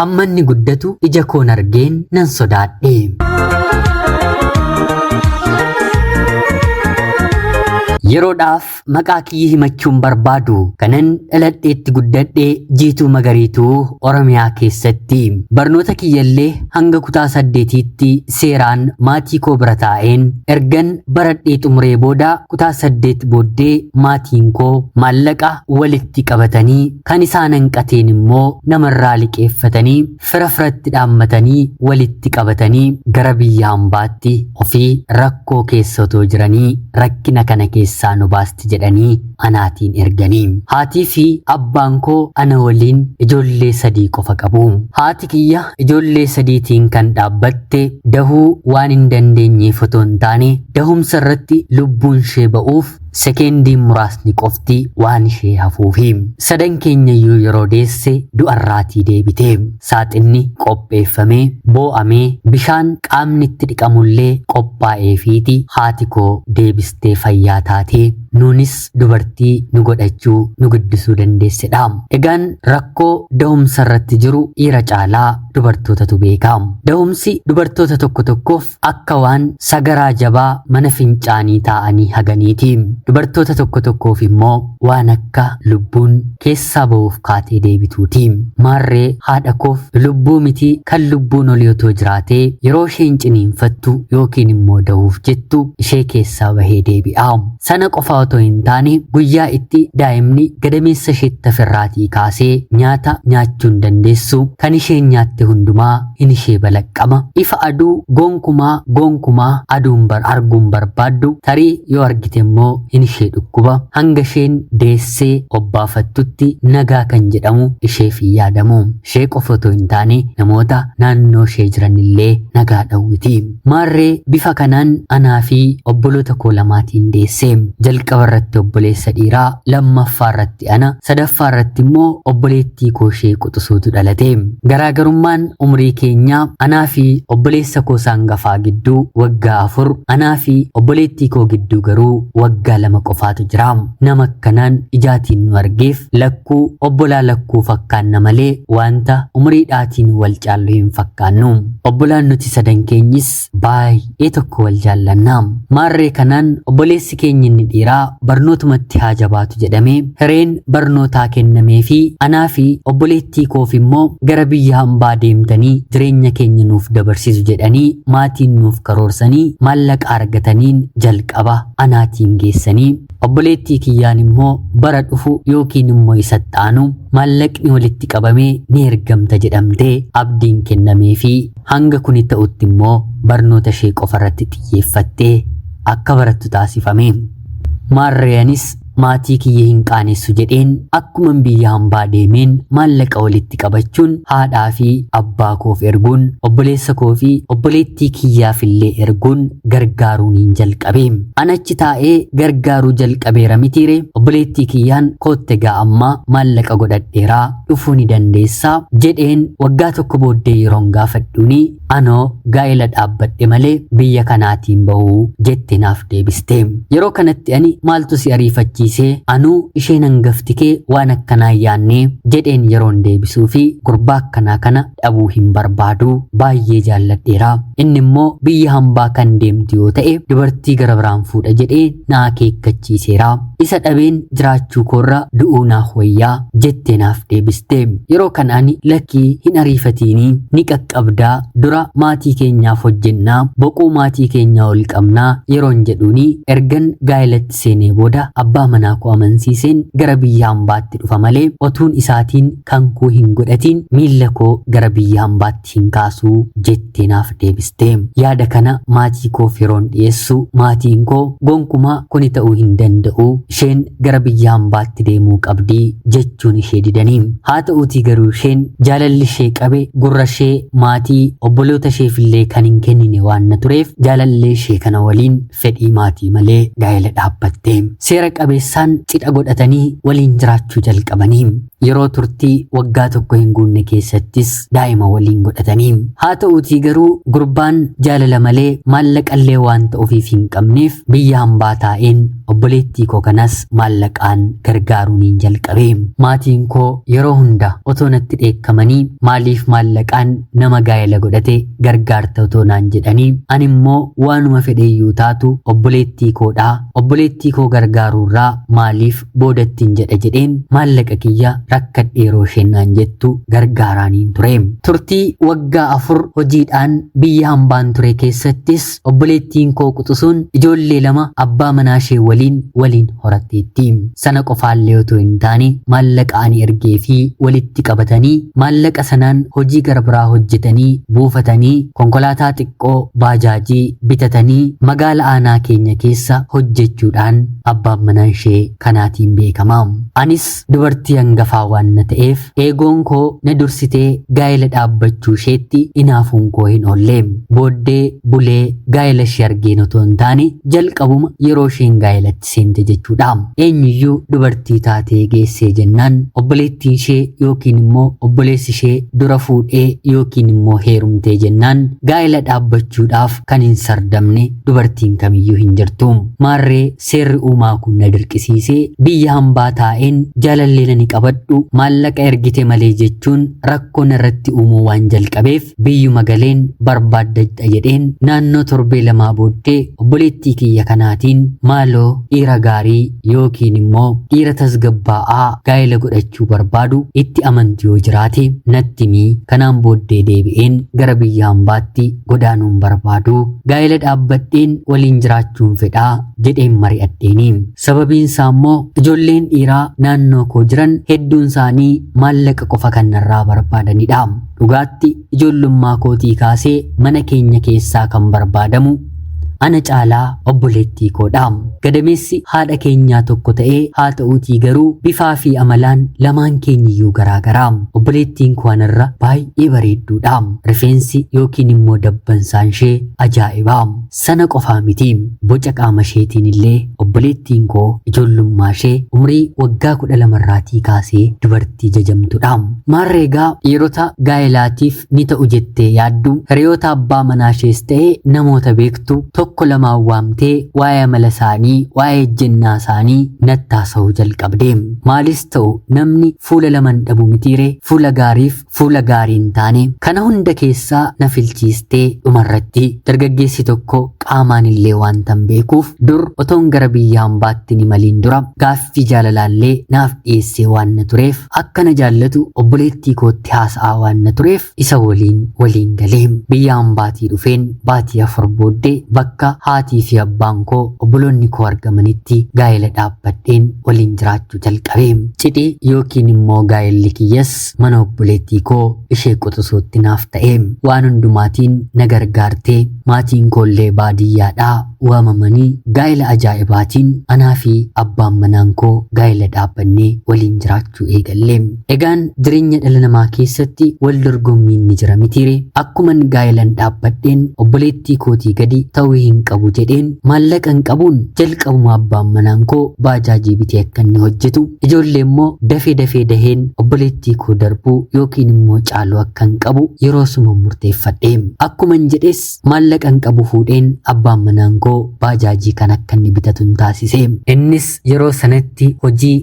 Hamma inni guddatu ija koon argeen nan sodaadhe. Yeroodhaaf maqaa kiyya himachuun barbaadu kanan dhaladheetti guddadhe Jiituu Magariituu Oromiyaa keessatti. Barnoota kiyyallee hanga kutaa saddeetiitti seeraan maatii koo bira taa'een ergan baradhee xumuree booda kutaa 8 booddee maatiin koo maallaqa walitti qabatanii kan isaan hanqateen immoo namarraa liqeeffatanii fira firatti dhaammatanii walitti qabatanii gara biyya hambaatti ofii rakkoo keessa otoo jiranii rakkina kana keessaa nu baasti jedhanii anaatiin erganii. Haatii fi abbaan koo ana waliin ijoollee 3 qofa qabu. Haati kiyya ijoollee sadiitiin kan dhaabbatte dahuu waan hin dandeenyeef otoo hin taane dahumsa irratti lubbuun ishee ba'uuf sekeendiin muraasni qofti waan ishee hafuufi. Sadan keenyayyuu yeroo deesse du'arraatii deebite. Saaxinni qopheeffamee, boo'amee, bishaan qaamni itti dhiqamullee qophaa'eefiiti haati koo deebistee fayyaa taatee nuunis dubartii nu godhachuu nu guddisuu dandeessedha. Egaan rakkoo dahumsa irratti jiru dhiira caalaa dubartootatu beeka. Dahumsi dubartoota tokko tokkoof akka waan sagaraa jabaa mana fincaanii taa'anii haganiiti. Dubartoota tokko tokkoof immoo waan akka lubbuun keessaa ba'uuf kaatee deebituuti. Maarree haadha koof lubbuu miti kan lubbuun olii otoo jiraatee yeroo isheen ciniinfattu yookiin immoo dahuuf jettu ishee keessaa bahee deebi'a. Sana qofa otoo hin taane guyyaa itti daa'imni gadameessa isheetti hafirraatii kaasee nyaata nyaachuu hin dandeessu kan isheen nyaatte hundumaa hin ishee balaqqama. Ifa aduu gonkumaa gonkumaa aduun bar arguun barbaaddu tarii yoo argite immoo hin ishee dhukkuba. Hanga isheen deessee obbaafattutti nagaa kan jedhamu isheef hin yaadamu. Ishee qofa otoo hin taane namoota naannoo ishee jiranillee nagaa dhowwiti. Maarree bifa kanaan anaa fi obboloota koo lamaatiin deesse. Jalqaba irratti obboleessa dhiiraa, lammaffaa irratti ana, sadaffaa irratti immoo obboleettii koo ishee quxusuutu dhalate. Garaagarummaan umrii keenyaa anaa fi obboleessa koo isa hangafaa gidduu waggaa 4, anaa fi obboleettii koo gidduu garuu waggaa 2 qofaatu jira. Nama akkanaan ijaatiin nu argeef lakkuu obbolaa lakkuu fakkaanna malee wanta umriidhaatiin wal caallu hin fakkaannu. Obbolaan nuti sadan keenyis baay'ee tokko wal jaallanna. Maarree kanaan obboleessi keenya inni dhiiraa barnootumatti haa jabaatu jedhamee hireen barnootaa kennamee fi anaa fi obboleettii koof immoo gara biyya hambaa deemtanii jireenya keenya nuuf dabarsisu jedhanii maatiin nuuf karoorsanii maallaqa argataniin jalqaba anaatiin geessanii obboleettii kiyyaan immoo bara dhufu yookiin immoo isatti aanu maallaqni walitti qabamee ni ergamta jedhamtee abdiin kennameefii hanga kuni ta'utti immoo barnoota ishee qofa irratti xiyyeeffattee akka barattu taasifame. Maarree anis maatii kiyya hin qaanessu jedheen akkuman biyya hambaa deemeen maallaqa walitti qabachuun haadhaa fi abbaa koof erguun obboleessa koo fi obboleettii kiyyaaf illee erguun gargaaruun hin jalqabe. An achi taa'ee gargaaruu jalqabeera mitiire obboleettii kiyyaan kootte gaa ammaa maallaqa godhadheeraa dhufuu ni dandeessaa jedheen waggaa tokko booddee yeroon gaafadhuuni anoo gaa'ela dhaabbadhe malee biyya kanaatiin ba'uu jette naaf deebiste. Yeroo kanatti ani maaltu si ariifachiisee anuu isheen hangafti kee waan akkanaa yaannee jedheen yeroon deebisuu fi gurbaa akkanaa kana dhabuu hin barbaadu baay'ee jaalladheera. Inni immoo biyya hambaa kan deemtu yoo ta'e dubartii gara biraan fuudha jedhee na akeekkachiiseera. Isa dhabeen jiraachuu koorra du'uu naaf wayyaa jettee naaf deebiste. Yeroo kana ani lakkii hin ariifatiinii ni qaqqabdaa dura maatii keenyaaf hojjennaa boquu maatii keenyaa ol qabnaa yeroon jedhuuni ergan gaa'elatti seenee booda abbaa manaa koo amansiiseen gara biyya hambaatti dhufa malee otuun isaatiin kan koo hin godhatiin miilla koo gara biyya hambaatti hin kaasuu jettee naaf deebiste. Yaada kana maatii koof yeroon dhiyeessu maatiin koo gonkumaa kuni ta'uu hin danda'u isheen gara biyya hambaatti deemuu qabdi jechuun ishee didanii. Haa ta'uutii garuu isheen jaalalli ishee qabe gurra ishee maatii obboloota isheefillee kan hin kennine waan na tureef jaalallee ishee kana waliin fedhii maatii malee gaa'ela dhaabbatte. Seera qabeessaan cidha godhatanii waliin jiraachuu jalqabanii. Yeroo turtii waggaa tokko hin guunne keessattis daa'ima waliin godhatanii. Haa ta'uutii garuu gurbaan jaalala malee maallaqallee waan ta'uufiif hin qabneef biyya hambaa taa'een obboleettii koo kanas maallaqaan gargaaruuniin jalqabe. Maatiin koo yeroo hunda otoo natti dheekkamanii maaliif maallaqaan nama gaa'ela godhate gargaarta otoo naan jedhanii, ani immoo waanuma fedheyyuu taatu obboleettii koodhaa, obboleettii koo gargaaruurraa maaliif boodattiin jedha jedheen maallaqa kiyya rakkadhe yeroo isheen naan jettu gargaaraaniin ture. Turtii waggaa 4 hojiidhaan biyya hambaan ture keessattis obboleettiin koo quxisuun ijoollee 2 abbaa manaa ishee waliin horatteetti. Sana qofaallee otoo hin taane maallaqa ani ergee fi walitti qabatanii maallaqa sanaan hojii gara biraa hojjetanii buufatanii konkolaataa xiqqoo baajaajii bitatanii magaala aanaa keenya keessa hojjechuudhaan abbaan manaa ishee kanaatiin beekama. Anis dubartii hangafaa waan na ta'eef eegoon koo na dursitee gaa'ela dhaabbachuu isheetti inaafuun koo hin oolle. Booddee bulee gaa'ela ishee argeen otoo hin taane jalqabuma yeroo isheen gaa'elatti seente jechuudha. Eenyuyyuu dubartii taatee geessee jennaan obboleettiin ishee yookiin immoo obboleessi ishee dura fuudhee yookiin immoo heerumtee jennaan gaa'ela dhaabbachuudhaaf kan hin sardamne dubartiin kamiyyuu hin jirtu. Maarree seerri uumaa kun na dirqisiisee biyya hambaa taa'een jaalallee nani qabadhu maallaqa ergite malee jechuun rakkoo narratti uumuu waan jalqabeef biyyuma galeen barbaaddadha jedheen naannoo torbee lamaa booddee obboleettii kiyya kanaatiin maaloo dhiira gaarii yookiin immoo dhiira tasgabbaa'aa gaa'ela godhachuu barbaadu itti amantu yoo jiraate natti himii, kanaan booddee deebi'een gara biyya hambaatti godaanuun barbaadu, gaa'ela dhaabbadheen waliin jiraachuun fedhaa jedheen mari'adheeni. Sababiin isaa immoo ijoolleen dhiiraa naannoo koo jiran hedduun isaanii maallaqa qofa kan narraa barbaadanidha. Dhugaatti ijoollummaa kootii kaasee mana keenya keessaa kan barbaadamu ana caalaa obboleettii koodha. Gadameessi haadha keenyaa tokko ta'ee haa ta'uutii garuu bifaa fi amalaan lamaan keenyiyyuu garaagaraa. Obboleettiin koo anarra baay'ee bareedduudha. Rifeensi yookiin immoo dabbansaan ishee ajaa'iba. Sana qofaa miti, boca qaama isheetiin illee obboleettiin koo ijoollummaa ishee umrii waggaa 12 irraatii kaasee dubartii jajamtudha. Maarree egaa dhiirota gaa'elaatiif ni ta'u jettee yaaddu hiriyoota abbaa manaa ishees ta'e namoota beektu tokko lamaan waamtee waa'ee amala isaanii, waa'ee ejjennaa isaanii natti haasa'uu jalqabde. Maalis ta'u namni fuula laman dhabu mitiire, fuula gaariif fuula gaarii hin taane. Kana hunda keessaa na filchiistee dhumarratti dargaggeessi tokko qaamaan illee waantan beekuuf dur otoon gara biyya hambaatti ni maliin dura gaaffii jaalalaallee naaf dhiyeessee waan na tureef akka na jaallatu obboleettii kootti haasa'aa waan na tureef isa waliin waliin galee. Biyya hambaatii dhufeen baatii 4 booddee bakka haatii fi abbaan koo obboloonni koo argamanitti gaa'ela dhaabbadheen waliin jiraachuu jalqabe. Cidhi yookiin immoo gaa'elli kiyyas mana obboleettii koo ishee quxisuutti naaf ta'e. Waan hundumaatiin na gargaartee maatiin koollee baadiyyaadhaa waamamanii gaa'ela ajaa'ibaatiin anaa fi abbaan manaan koo gaa'ela dhaabbannee waliin jiraachuu eegalle. Egaan jireenya dhala namaa keessatti wal dorgommiin ni jira mitiire. Akkuman gaa'elan dhaabbadheen obboleettii kootii gadi ta'uu hin qabu jedheen maallaqa hin qabuun jalqabuma abbaan manaan koo baajaajii bitee akka inni hojjetu, ijoollee immoo dafee dafee daheen obboleettii koo darbuu yookiin immoo caaluu akka hin qabu yeroo suma murteeffadhe. Akkuman jedhes maallaqa hin qabu fuudheen abbaan manaan koo baajaajii kan akka inni bitatu hin taasise. Innis yeroo sanatti hojii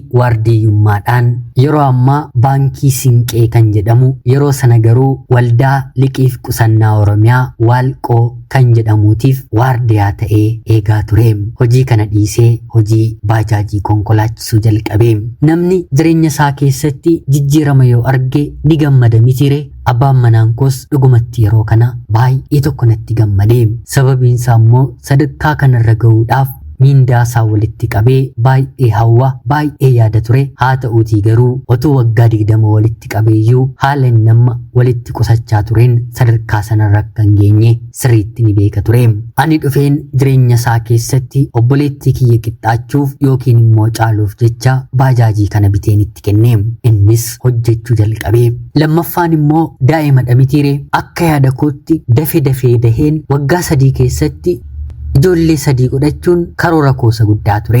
waardiyyummaadhaan yeroo ammaa baankii Sinqee kan jedhamu, yeroo sana garuu waldaa liqiif qusannaa Oromiyaa Waalqoo kan jedhamuutiif waardiyaa ta'ee eegaa ture. Hojii kana dhiisee hojii baajaajii konkolaachisuu jalqabe. Namni jireenya isaa keessatti jijjiirama yoo arge ni gammada mitiire. Abbaan manaan koos dhugumatti yeroo kana baay'ee tokko natti gammade. Sababiin isaa immoo sadarkaa kanarra ga'uudhaaf miindaa isaa walitti qabee baay'ee hawwa, baay'ee yaada ture. Haa ta'uutii garuu otuu waggaa 20 walitti qabeeyyuu haala inni amma walitti qusachaa tureen sadarkaa sanarra akka hin geenye sirriitti ni beeka ture. Ani dhufeen jireenya isaa keessatti obboleettii kiyya qixxaachuuf yookiin immoo caaluuf jecha baajaajii kana biteen itti kenne. Innis hojjechuu jalqabe. Lammaffaan immoo daa'ima mitiire. Akka yaada kootti dafee dafee daheen waggaa 3 keessatti ijoollee 3 godhachuun karoora koosa guddaa ture.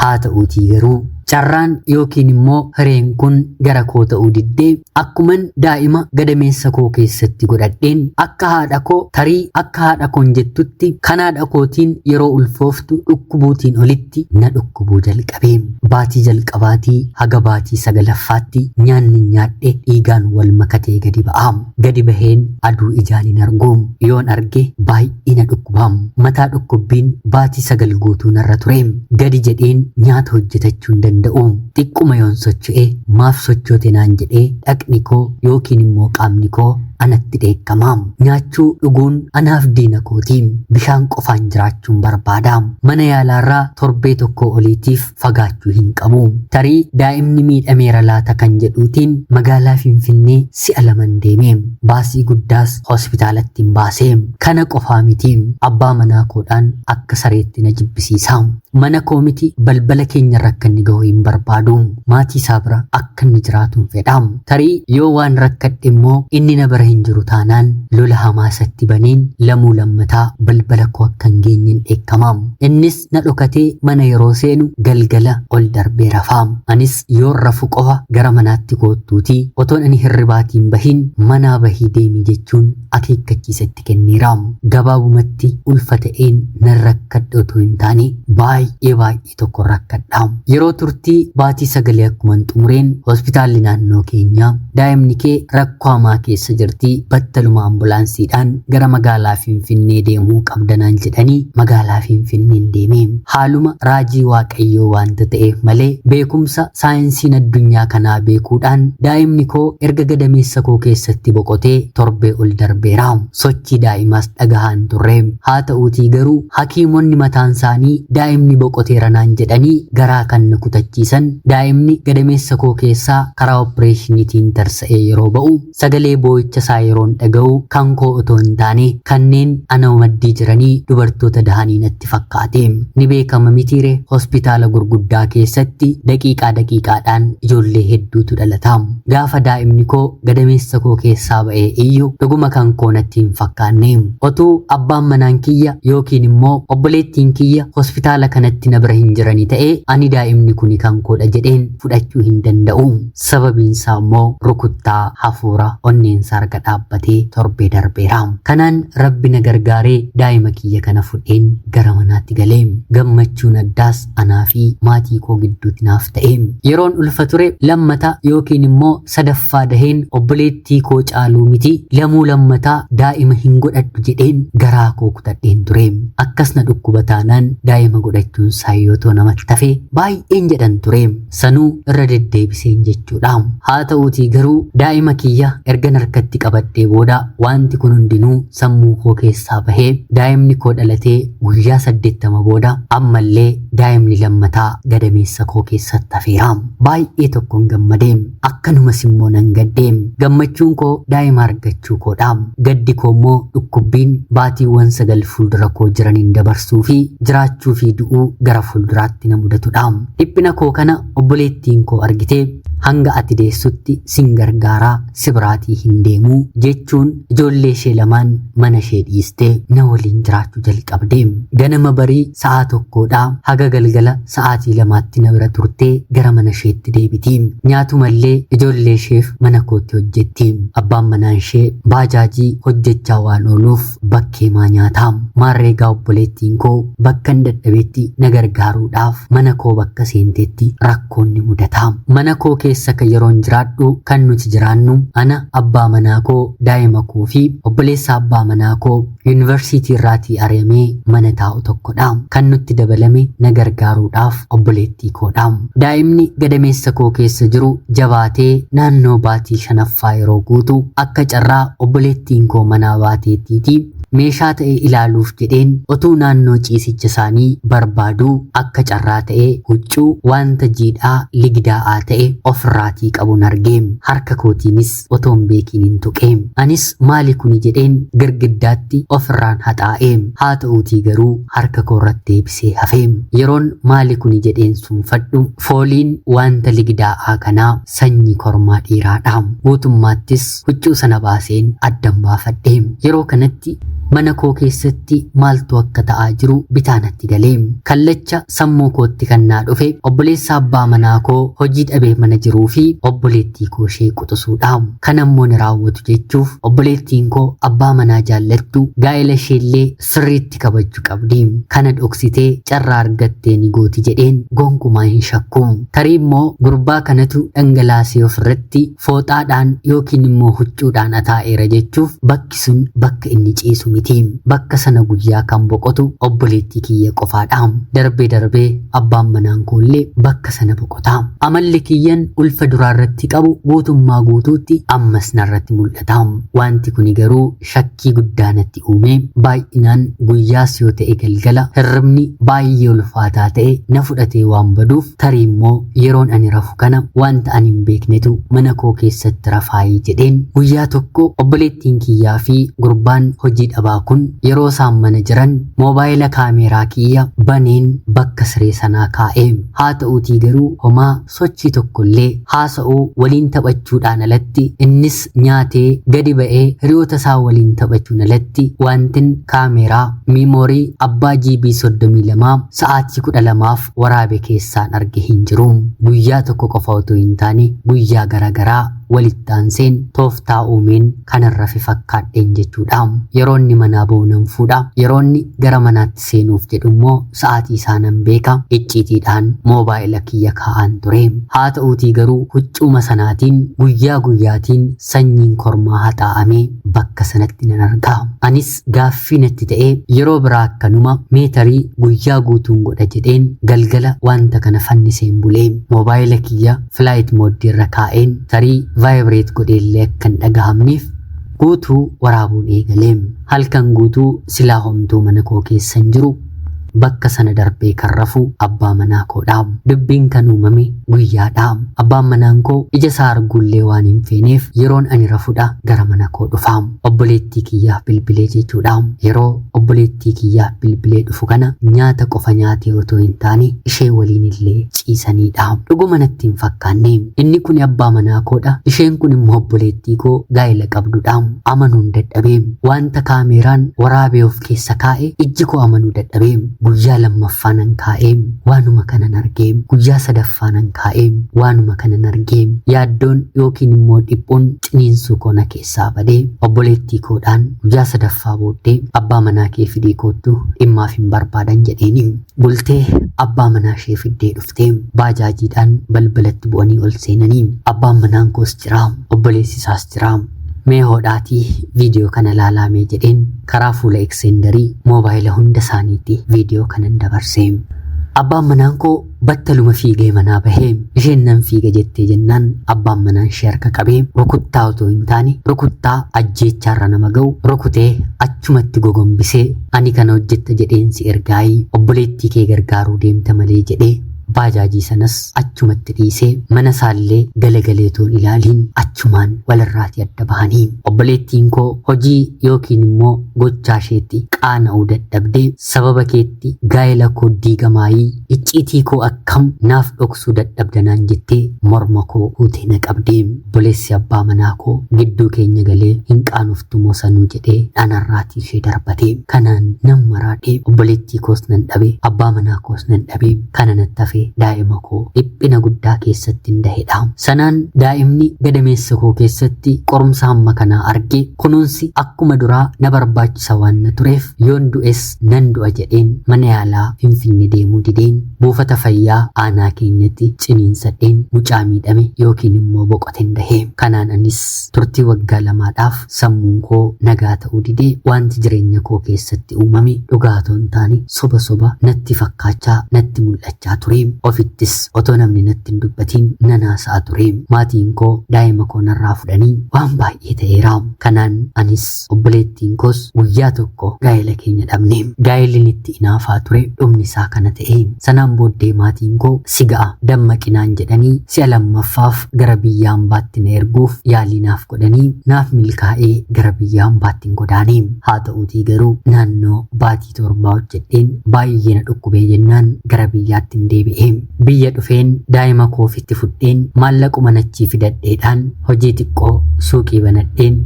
Haa ta'uutii garuu Carraan yookiin immoo hireen kun gara koo ta'uu diddee akkuman daa'ima gadameessa koo keessatti godhadheen akka haadha koo tarii akka haadha koon jettutti kan haadha kootiin yeroo ulfooftu dhukkubuutiin olitti na dhukkubuu jalqabe. Baatii jalqabaatii haga baatii sagalaffaatti nyaanni nyaadhe dhiigaan wal makatee gadi ba'a. Gadi baheen aduu ijaan hin argu. Yoon arge baay'ee na dhukkuba. Mataa dhukkubbiin baatii 9 guutuu narra ture. Gadi jedheen nyaata hojjetachuu hin danda'u. Xiqquma yoon socho'e maaf sochoote naan jedhee dhaqni koo yookiin immoo qaamni koo anatti dheekkama. Nyaachuu dhuguun anaaf diina kooti. Bishaan qofaan jiraachuun barbaada. Mana yaalaarraa torbee tokko oliitiif fagaachuu hin qabu. Tarii daa'imni miidhameera laata kan jedhuutiin magaalaa Finfinnee si'a laman deeme. Baasii guddaas hospitaalatti hin baase. Kana qofaa miti. Abbaa manaa koodhaan akka sareetti na jibbisiisa. Mana koo miti balbala keenyarra akka inni gahu hin barbaadu. Maatii isaa bira akka inni jiraatu hin fedha. Tarii yoo waan rakkadhe immoo inni na bira hin jiru taanaan lola hamaa isatti baneen lamuu lammataa balbala koo akka hin geenyeen dheekkama. Innis na dhokatee mana yeroo seenu galgala ol darbee rafa. Anis yoon rafu qofa gara manaatti koottuutii otoon ani hirribaatiin bahin manaa bahii deemi jechuun akeekkachiisa itti kenneera. Gabaabumatti ulfa ta'een nan rakkadhe otoo hin taane baay'ee baay'ee tokko rakkadha. Yeroo turtii baatii sagalee akkuman xumureen hospitaalli naannoo keenyaa daa'imni kee rakkoo hamaa keessa jirti battaluma ambulaansiidhaan gara magaalaa Finfinnee deemuu qabdanaan jedhanii magaalaa Finfinneen deeme. Haaluma raajii Waaqayyoo waanta ta'eef malee beekumsa saayinsiin addunyaa kanaa beekuudhaan daa'imni koo erga gadameessa koo keessatti boqotee torbee ol darbeera. Sochii daa'imaas dhagahaan turre. Haa ta'uutii garuu hakiimonni mataan isaanii daa'imni boqoteera naan jedhanii garaa kan na kutachiisan daa'imni gadameessa koo keessaa karaa opereeshiniitiin tarsa'ee yeroo ba'u sagalee boo'icha isaa yeroon dhaga'u kan koo otoo hin taane kanneen ana maddii jiranii dubartoota dahanii natti fakkaate. Ni beekama mitiire hospitaala gurguddaa keessatti daqiiqaa daqiiqaadhaan ijoollee hedduutu dhalata. Gaafa daa'imni koo gadameessa koo keessaa ba'ee iyyuu dhuguma kan koo natti hin fakkaanne. Otuu abbaan manaan kiyya yookiin immoo obboleettiin kiyya hospitaala kanatti na bira hin jiranii ta'ee ani daa'imni kuni kan koodha jedheen fudhachuu hin danda'u. Sababiin isaa immoo rukuttaa hafuura onneensaa erga dhaabbatee torbee darbeera. Kanaan rabbi na gargaaree daa'ima kiyya kana fudheen gara manaatti galee gammachuun addaas anaa fi maatii koo gidduutti naaf ta'e. Yeroon ulfa ture lammata yookiin immoo sadaffaa daheen obboleettii koo caaluu miti lamuu lammataa daa'ima hin godhadhu jedheen garaa koo kutadheen ture. Akkas na dhukkuba taanaan daa'ima godhachuun saayyotoo namatti tafe baay'een jedhan ture. Sanuu irra deddeebiseen jechuudha. Haa ta'uutii garuu daa'ima kiyya ergan harkatti qabadhee booda wanti kun hundinuu sammuu koo keessaa bahee daa'imni koo dhalatee guyyaa 80 booda ammallee daa'imni lammataa gadameessa koo keessatti hafeera. Baay'ee tokkoon gammadee akkanumas immoo nan gaddee. Gammachuun koo daa'ima argachuu koodha. Gaddi koo immoo dhukkubbiin baatiiwwan 9 fuuldura koo jiraniin dabarsuu fi jiraachuu fi du'uu gara fuulduraatti na mudatudha. Dhiphina koo kana obboleettiin koo argitee hanga ati deessutti sin gargaaraa si biraatii hin deemuu jechuun ijoollee ishee lamaan mana ishee dhiistee na waliin jiraachuu jalqabde. Ganama barii sa'a 1dhaa haga galgala sa'aatii 2tti na bira turtee gara mana isheetti deebiti. Nyaatumallee ijoollee isheef mana kootti hojjetti. Abbaan manaa ishee baajaajii hojjechaa waan ooluuf bakkeemaa nyaata. Maarreegaa obboleettiin koo bakka hin dadhabetti na gargaaruudhaaf mana koo bakka seentetti rakkoon ni mudata. Mana koo keessa kan yeroon jiraadhu kan nuti jiraannu ana abbaa manaa koo daa'ima koo fi obboleessa abbaa manaa koo yuunivarsiitii irraatii ari'amee mana taa'u tokkodha. Kan nutti dabalame na gargaaruudhaaf obboleettii koodha. Daa'imni gadameessa koo keessa jiru jabaatee naannoo baatii 5ffaa yeroo guutu akka carraa obboleettiin koo manaa baateettiiti meeshaa ta'e ilaaluuf jedheen otuu naannoo ciisicha isaanii barbaaduu akka carraa ta'e huccuu wanta jiidhaa ligidaa'aa ta'e ofirraatii qabuun argee harka kootiinis otoon beekiin hin tuqee. Anis maali kuni jedheen girgiddaatti ofirraan haxaa'ee. Haa ta'uutii garuu harka koorratti deebisee hafee. Yeroon maali kuni jedheen sunfadhu fooliin wanta ligidaa'aa kanaa sanyii kormaa dhiiraadha. Guutummaattis huccuu sana baaseen addan baafadhe. Yeroo kanatti Mana koo keessatti maaltu akka ta'aa jiru bitaa natti galee. Kallacha sammuu kootti kan naa dhufe obboleessa abbaa manaa koo hojii dhabee mana jiruu fi obboleettii koo ishee quxisuudha. Kan ammoo ni raawwatu jechuuf obboleettiin koo abbaa manaa jaallattu gaa'ela isheellee sirriitti kabajuu qabdi. Kana dhoksitee carraa argattee ni gooti jedheen gonkumaa hin shakku. Tarii immoo gurbaa kanatu dhangalaasee ofirratti fooxaadhaan yookiin immoo huccuudhaan ataa'eera jechuuf bakki sun bakka inni ciisu miti. Bakka sana guyyaa kan boqotu obboleettii kiyya qofaadha. Darbee darbee abbaan manaan koollee bakka sana boqota. Amalli kiyyan ulfa duraarratti qabu guutummaa guutuutti ammas narratti mul'ata. Wanti kuni garuu shakkii guddaa natti uume. Baay'inaan guyyaas yoo ta'e galgala hirribni baay'ee ulfaataa ta'e na fudhatee waan baduuf tarii immoo yeroon ani rafu kana wanta ani hin beeknetu mana koo keessatti rafaayii jedheen guyyaa tokko obboleettiin kiyyaa fi gurbaan hojii dhabaa kun yeroo isaan mana jiran moobaayila kaameeraa kiyya baneen bakka siree sanaa kaa'e. Haa ta'uutii garuu homaa sochii tokkollee haasa'uu waliin taphachuudhaan alatti innis nyaatee gadi ba'ee hiriyoota isaa waliin taphachuun alatti wantin kaameeraa miimoorii abbaa GB 32 sa'aatii 12f waraabe keessaan arge hin jiru. Guyyaa tokko qofa otoo hin taane guyyaa garaagaraa walitti aanseen tooftaa uumeen kanan rafe fakkaadheen jechuudha. Yeroo inni manaa ba'u nan fuudha. Yeroo inni gara manaatti seenuuf jedhu immoo sa'aatii isaa nan beeka. Icciitiidhaan moobaayila kiyya kaa'aan ture. Haa ta'uutii garuu huccuuma sanaatiin guyyaa guyyaatiin sanyiin kormaa haxaa'amee bakka sanatti nan arga. Anis gaaffii natti ta'ee yeroo biraa akkanuma meetarii guyyaa guutuun godha jedheen galgala wanta kana fanniseen bulee moobaayila kiyya flight mode irra kaa'een tarii vibrate godheellee akka hin dhagahamneef guutuu waraabuun eegalee. Halkan guutuu silaa homtuu mana koo keessa hin jiru. Bakka sana darbee kan rafu abbaa manaa koodha. Dubbiin kan uumame guyyaadha. Abbaan manaan koo ija isaa arguullee waan hin feeneef yeroon ani rafudha gara mana koo dhufa. Obboleettii kiyyaaf bilbilee jechuudha. Yeroo obboleettii kiyyaaf bilbilee dhufu kana nyaata qofa nyaatee otoo hin taane ishee waliin illee ciisanidha. Dhuguma natti hin fakkaanne. Inni kun abbaa manaa koodha. Isheen kun immoo obboleettii koo gaa'ela qabdudha. Amanuun dadhabee wanta kaameeraan waraabee of keessa kaa'e ijji koo amanuu dadhabee. Guyyaa lammaffaa nan kaa'ee waanuma kanan argee, guyyaa sadaffaa nan kaa'ee waanuma kanan argee, yaaddoon yookiin immoo dhiphuun ciniinsuu koo na keessaa badee obboleettii koodhaan guyyaa sadaffaa booddee abbaa manaa kee fidii koottu dhimmaaf hin barbaadan jedheeni. Bultee abbaa manaa ishee fiddee dhuftee baajaajiidhaan balbalatti bu'anii ol seenanii abbaan manaan koos jira, obboleessi isaas jira. Mee hodhaatii viidiyoo kana ilaalamee jedheen karaa fuula ekseendarii moobaayila hunda isaaniitti viidiyoo kanan dabarse. Abbaan manaan koo battaluma fiigee manaa bahee isheen nan fiiga jettee jennaan abbaan manaan ishee harka qabee rukuttaa otoo hin taane rukuttaa ajjeechaarra nama ga'u rukutee achumatti gogombisee ani kana hojjetta jedheen si ergaayii obboleettii kee gargaaruu deemta malee jedhee baajaajii sanas achumatti dhiisee mana isaallee galagaleetoon ilaaliin achumaan walirraatii adda bahanii. Obboleettiin koo hojii yookiin immoo gochaa isheetti qaana'uu dadhabdee sababa keetti gaa'ela koo diigamaayii icciitii koo akkam naaf dhoksuu dadhabdanaan jettee morma koo huutee na qabdee. Obboleessi abbaa manaa koo gidduu keenya galee hin qaanoftu moo sanuu jedhee dhanarraatii ishee darbate. Kanaan nan maraadhee obboleettii koos nan dhabe, abbaa manaa koos nan dhabe. Kana natti hafe daa'ima koo dhiphina guddaa keessatti hin dahedha. Sanaan daa'imni gadameessa koo keessatti qorumsa hamma kanaa arge kunuunsi akkuma duraa na barbaachisa waan na tureef yoon du'es nan du'a jedheen mana yaalaa Finfinnee deemuu dideen buufata fayyaa aanaa keenyatti ciniinsadheen mucaa miidhame yookiin immoo boqoteen dahe. Kanaan anis turtii waggaa lamaadhaaf sammuun koo nagaa ta'uu didee wanti jireenya koo keessatti uumame dhugaa otoo hin taane soba soba natti fakkaachaa natti mul'achaa ture. Ofittis otoo namni natti hin dubbatiin nan haasa'a ture. Maatiin koo daa'ima koo narraa fudhanii waan baay'ee ta'eera. Kanaan anis obboleettiin koos guyyaa tokko gaa'ela keenya dhabne. Gaa'elli itti inaafaa ture dhumni isaa kana ta'e. Sanaan booddee maatiin koo si ga'a dammaqinaan jedhanii si'a lammaffaaf gara biyya hambaatti na erguuf yaalii naaf godhanii naaf milkaa'ee gara biyya hambaatti hin godaane. Haa ta'uutii garuu naannoo baatii torbaa hojjedheen baay'ee na dhukkubee jennaan gara biyyaatti hin deebi'e. Biyya dhufeen daa'ima koo ofitti fudheen maallaquma nachii fidadheedhaan hojii xiqqoo suuqii banadheen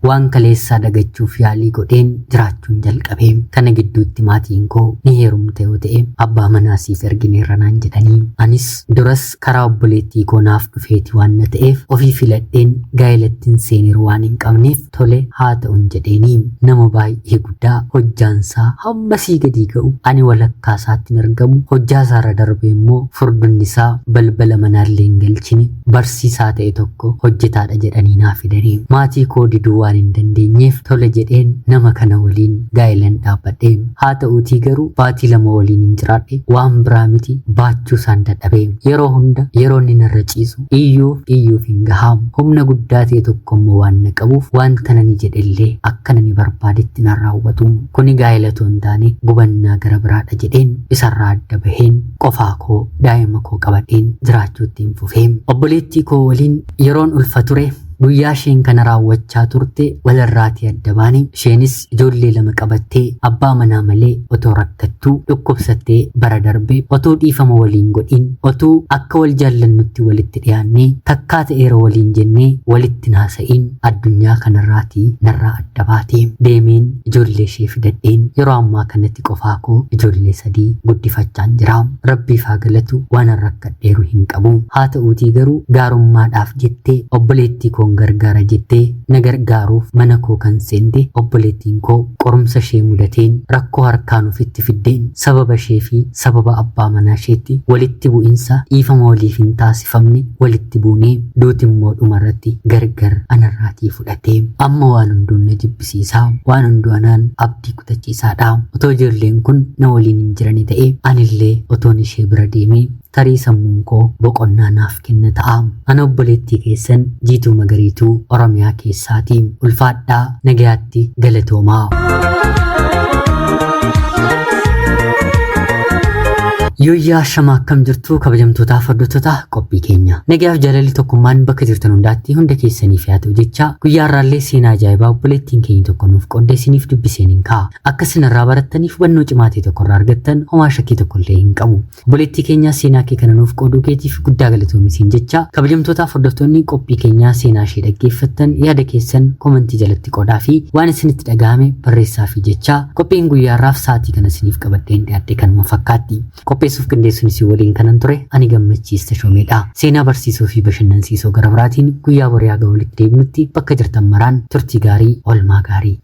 Waan kaleessaa dagachuuf yaalii godheen jiraachuun jalqabe. Kana gidduutti maatiin koo ni heerumte yoo ta'e abbaa manaa siif ergineerra naan jedhanii, anis duras karaa obboleettii koo naaf dhufeeti waan na ta'eef ofii filadheen gaa'elattiin seeneeru waan hin qabneef tole haa ta'uun jedheeni. Nama baay'ee guddaa, hojjaansaa hamma sii gadii ga'u, ani walakkaa isaatti hin argamu, hojjaa isaarra darbee immoo furdunni isaa balbala manaallee hin galchine, barsiisaa ta'e tokko hojjetaadha jedhanii naa fidanii. Maatii koo diduu waan hin dandeenyeef tole jedheen nama kana waliin gaa'ilan dhaabbadhe. Haa ta'uutii garuu baatii 2 waliin hin jiraadhe. Waan biraa miti, baachuu isaan dadhabe. Yeroo hunda yeroo inni narra ciisu iyyuuf iyyuuf hin gahamu. Humna guddaa ta'e tokko immoo waan na qabuuf wanta nani jedhellee akka nani barbaadetti nan raawwatu. Kuni gaa'ela otoo hin taane gubannaa gara biraadha jedheen isarraa adda baheen qofaa koo daa'ima koo qabadheen jiraachuutti hin fufee. Obboleettii koo waliin yeroon ulfa ture, guyyaa isheen kana raawwachaa turte walirraatii adda baane. Isheenis ijoollee 2 qabattee abbaa manaa malee otoo rakkattuu dhukkubsattee bara darbe otoo dhiifama waliin godhin, otuu akka wal jaallannutti walitti dhiyaannee takkaa ta'eera waliin jennee walitti naasa'iin addunyaa kanarraatii narraa adda baate. Deemeen ijoollee ishee fidadheen yeroo ammaa kanatti qofaa koo ijoollee 3 guddifachaan jira. Rabbiif haa galatu, waan rakkadheeru hin qabu. Haa ta'uutii garuu gaarummaadhaaf jettee obboleettii koon gargaara jettee na gargaaruuf mana koo kan seente obboleettiin koo qorumsa ishee mudateen, rakkoo harkaan ofitti fiddeen, sababa ishee fi sababa abbaa manaa isheetti walitti bu'insa dhiifama waliif hin taasifamne walitti buunee, duuti immoo dhumarratti gargar anarraatii fudhate. Amma waan hunduun na jibbisiisaa, waan hunduu anaan abdii kutachiisaadha. Otoo ijoolleen kun na waliin hin jirani ta'e, anillee otoon ishee bira deemee tarii sammuun koo boqonnaa naaf kenna ta'a. Ana obboleettii keessan Jiituu Magariituu Oromiyaa keessaati. Ulfaadhaa, nagayaatti, galatoomaa. Yooyyaa, shama, akkam jirtu kabajamtootaaf hordoftoota qophii keenya? Nagayaaf jaalalli tokkummaan bakka jirtan hundaatti hunda keessaniif haa ta'u jecha, guyyaa har'aallee seenaa ajaa'ibaa obboleettiin keenya tokko nuuf qoodde isiniif dubbiseen hin ka'a. Akka isin irraa barattaniif hubannoo cimaa ta'e tokko irraa argattan homaa shakkii tokko illee hin qabu. Obboleettii keenya, seenaa kee kana nuuf qooduu keetiif guddaa galatoomi jecha, kabajamtootaaf hordoftoonni qophii keenyaa seenaa ishee dhaggeeffattan yaada keessan komantii jalatti qoodaa fi waan isinitti dhagahame barreessaa fi jecha, qophiin guyyaa har'aaf sa'aatii kana isiniif qabadheen dhiyaadhe kanuma fakkaatti. Qopheessuuf qindeessuun isin waliin kanan ture ani Gammachiis Tashoomeedha. Seenaa barsiisoo fi bashannansiisoo gara biraatiin guyyaa borii haga walitti deebinutti bakka jirtan maraan turtii gaarii, oolmaa gaarii.